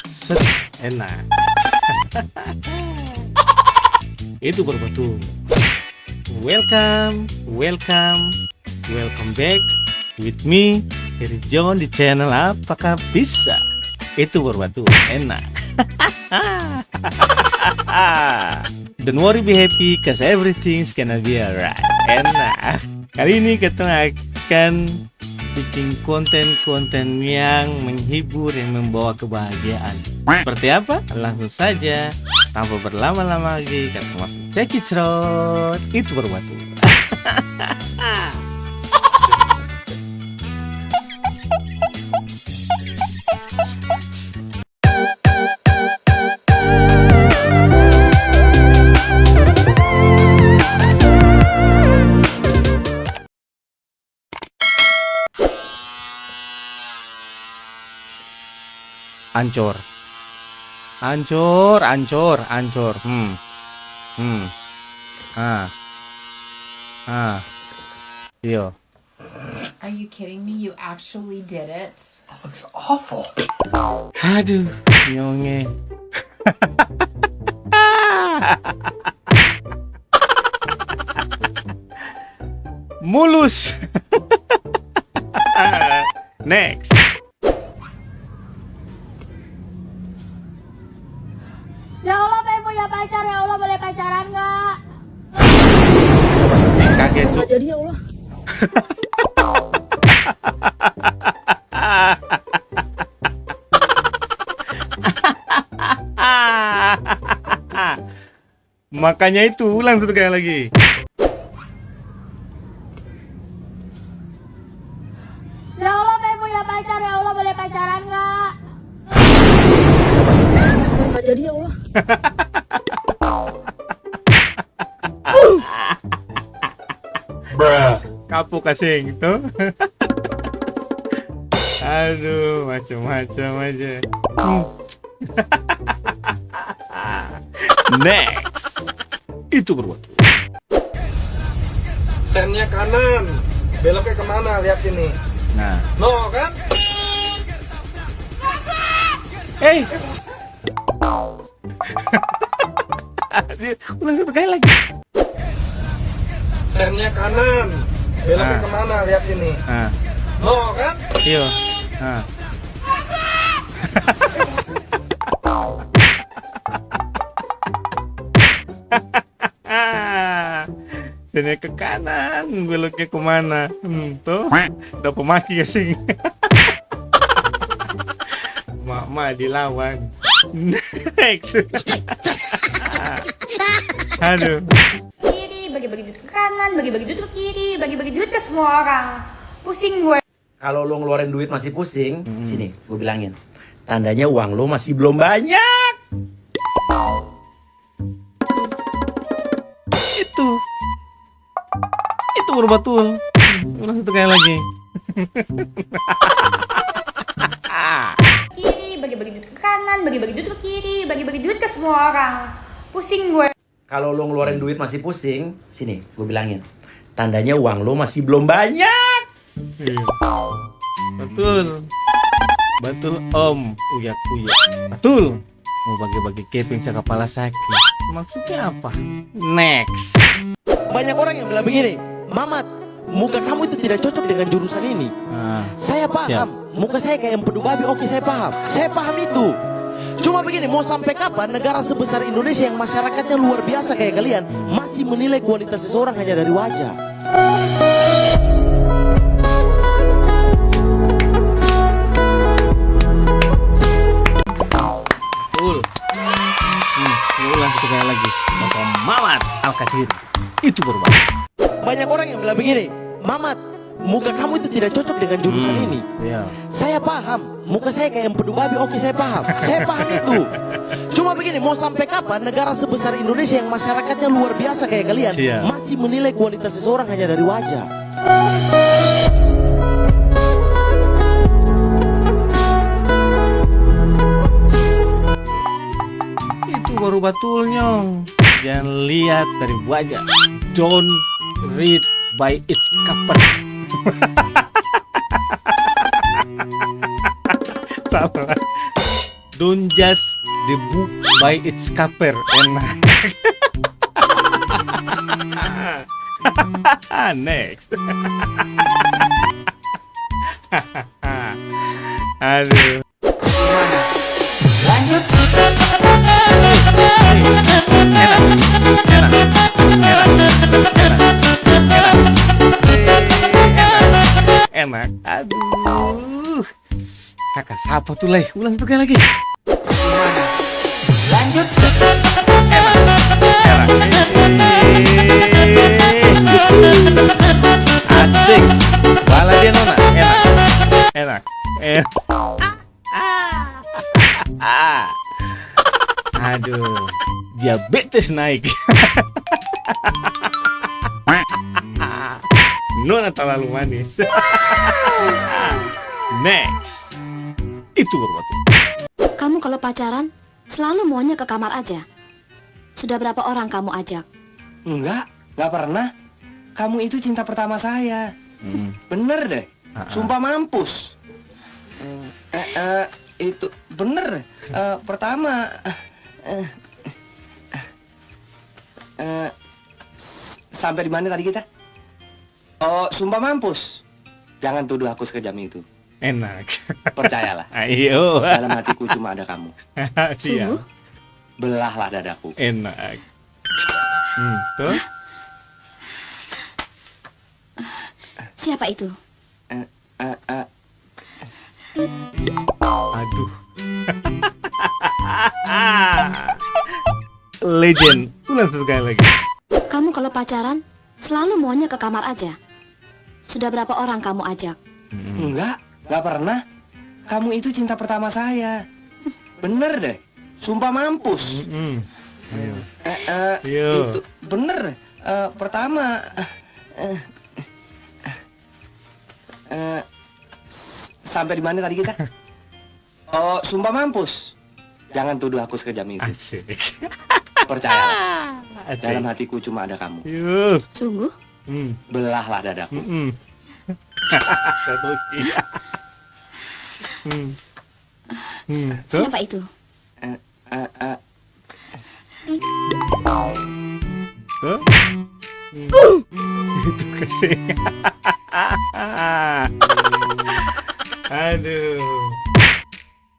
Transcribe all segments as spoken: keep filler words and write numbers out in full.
Set, enak. Itu baru batul. Welcome, welcome, welcome back with me, Heri John, di channel Apakah Bisa. Itu baru batul, enak. Don't worry, be happy, 'cause everything's gonna be alright. Enak. Kali ini katong akan biking konten-konten yang menghibur, yang membawa kebahagiaan. Seperti apa? Langsung saja, tanpa berlama-lama lagi, katong masuk cekicrot. Itu baru batul. Ancor. Ancor, ancor, ancor. Hmm. Hmm. Ah. Ah. Iyo. Are you kidding me? You actually did it? That looks awful. Aduh, nyonge. Mulus. Next. Ya Allah, pengen punya pacar, ya Allah, boleh pacaran nggak? Kaget, Cuk. Nggak jadi, ya Allah. Makanya itu, ulang satu kali lagi. Ya Allah, pengen punya pacar, ya Allah, boleh pacaran nggak? Nggak jadi, ya Allah. Bruh. Kapok kaseng, to. Aduh, macam-macam aja. Hmm. Next. Itu baru waktu. Sennya kanan, beloknya kemana? Lihat ini. Nah. No, kan? Eh. Dia ulang satu kali lagi. Sennya kanan, beloknya Ah. kemana? Lihat ini. Ah. No, kan? Iyo. Ah. Sennya ke kanan, beloknya kemana? Hmm, to? Dapa maki kaseng. Mama dilawan. Next. Aduh. Kiri, bagi-bagi duit ke kanan, bagi-bagi duit ke kiri, bagi-bagi duit ke semua orang. Pusing gue. Kalo lo ngeluarin duit masih pusing, Hmm. sini, gue bilangin. Tandanya uang lo masih belum banyak. Itu. Itu baru batul. Ulang satu kali lagi. Kiri, bagi-bagi duit ke kanan, bagi-bagi duit ke kiri, bagi-bagi duit ke semua orang. Pusing gue. Kalo lo ngeluarin duit masih pusing, sini, gue bilangin. Tandanya uang lo masih belum banyak. Iya. Betul. Betul, Om. Uya-kuya. Betul. Mau bagi-bagi kepeng sakapala saki. Maksudnya apa? Next. Banyak orang yang bilang begini, "Mamat, muka kamu itu tidak cocok dengan jurusan ini." Ah. Saya paham. Siap. Muka saya kayak empedu babi, oke, saya paham. Saya paham itu. Cuma begini, mau sampai kapan negara sebesar Indonesia yang masyarakatnya luar biasa kayak kalian masih menilai kualitas seseorang hanya dari wajah? Betul. Hmm, ya ulang satu kali lagi. Bapak Mamat Al-Kathir. Itu baru bagus. Banyak orang yang bilang begini, "Mamat, muka kamu itu tidak cocok dengan jurusan Hmm, ini." iya. Saya paham, muka saya kayak empedu babi, oke, saya paham. Saya paham itu. Cuma begini, mau sampai kapan negara sebesar Indonesia yang masyarakatnya luar biasa kayak kalian Siap. masih menilai kualitas seseorang hanya dari wajah? Itu baru batul, nyong. Jangan lihat dari wajah. Don't read by its cover. Salah. Don't judge the book by its cover. Enak. Next. Aduh. Lanjut. Enak, enak, enak, enak, enak. Enak. Aduh. Kaka sapa tu lai? Ulang satu kali lagi. Lanjut. Enak, enak. Asik. Bala dia nona. Enak. Enak. Enak. Aduh, diabetes naik. Nona talalu manis. Next. Itu baru batul. Kamu kalau pacaran, selalu maunya ke kamar aja. Sudah berapa orang kamu ajak? Enggak, enggak pernah. Kamu itu cinta pertama saya. Hmm. Bener deh. Ah, ah. Sumpah mampus. Eh, eh, eh, itu bener. Eh, pertama, eh, eh, s-, sampai di mana tadi kita? Oh, sumpah mampus. Jangan tuduh aku sekejam itu. Enak. Percayalah. Ayo. Dalam hatiku cuma ada kamu. Siap. Sungguh? Belahlah dadaku. Enak. Hmm, tuh. Siapa itu? Eh, eh, eh. Aduh. Legend. Ulang satu kali lagi. Kamu kalau pacaran, selalu maunya ke kamar aja. Sudah berapa orang kamu ajak? Mm-mm. Enggak, enggak pernah. Kamu itu cinta pertama saya. Bener deh. Sumpah mampus. Mm-mm. Iya. Eh, eh, iya. Itu bener. Eh, pertama, eh, eh, s-, sampai di mana tadi kita? Oh, sumpah mampus. Jangan tuduh aku sekejam itu. Asik. Percayalah. Asik. Dalam hatiku cuma ada kamu. Yuh. Sungguh? Hmm. Belahlah dadaku. Mm-mm. Satu, iya. Hmm. Hmm, tuh. Siapa itu? Eh, eh, eh. Tuh. Hmm. Itu kesing. Aduh.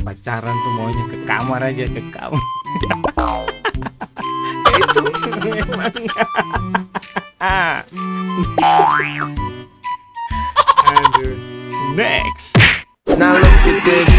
Pacaran tuh maunya ke kamar aja, ke kamar. Itu memang. Aduh. Next. Now look at this.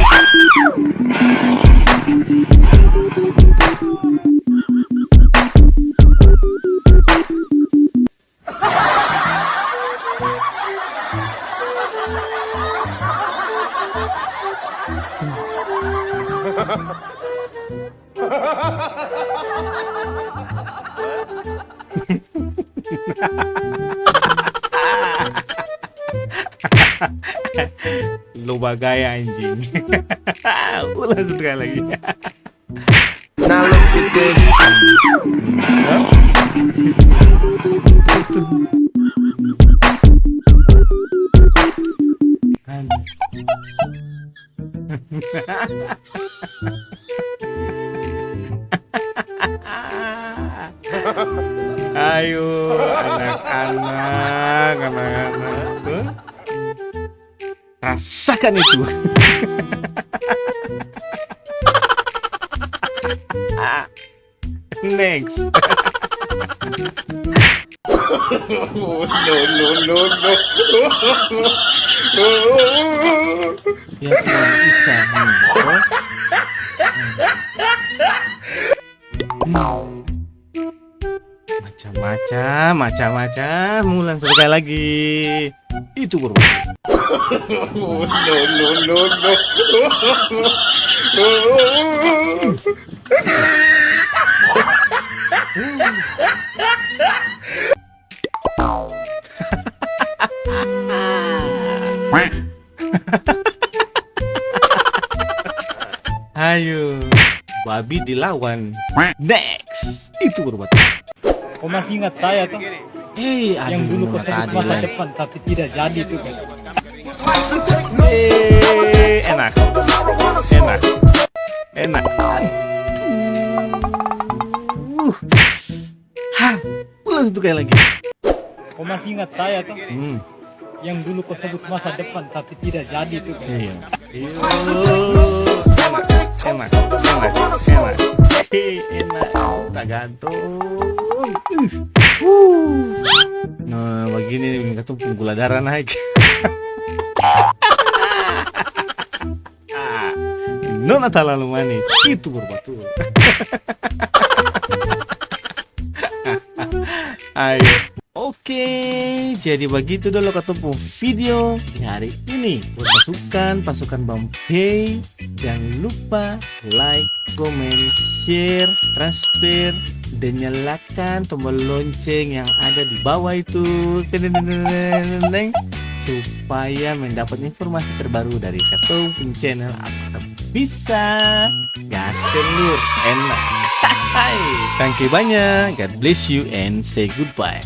Lo bagaya, anjing. Ulang satu kali lagi. Now look at this. Ayo, anak-anak, anak-anak. Rasakan itu. Next. No, no, no, no. Ya, Tuhan, bisa, hmm. Hmm. Macam-macam, macam-macam. Ulang sekali lagi. Itu baru. No, no, no, no. Ayo, babi dilawan. Next, itu baru batul. Ko masih ingat saya, toh? Hei, yang aduh, dulu ko sebut masa depan, tapi tidak jadi itu, kan? Eh, enak. Enak. enak. Aduh. Hah, pulang satu kali lagi. Ko masih ingat saya, toh? Hmm. Yang dulu ko sebut masa depan, tapi tidak jadi tuh. Iya. Iya. Enak, enak, enak, enak. Enak, tagantung. Wuh. Nah, bagini nih, biking katong pung gula darah naik. Ah, nona talalu manis, itu baru batul. Ayo. Oke, jadi bagitu dolo katong pung video di hari ini. Buat pasukan, pasukan Bang Pei, jangan lupa like, comment, share, transfer, dan nyalakan tombol lonceng yang ada di bawah itu. Teng, teng, teng, teng, teng, teng, supaya mendapat informasi terbaru dari katong pung channel. Apakah bisa? Gaskan lur, enak. Hai, thank you banyak. God bless you and say goodbye.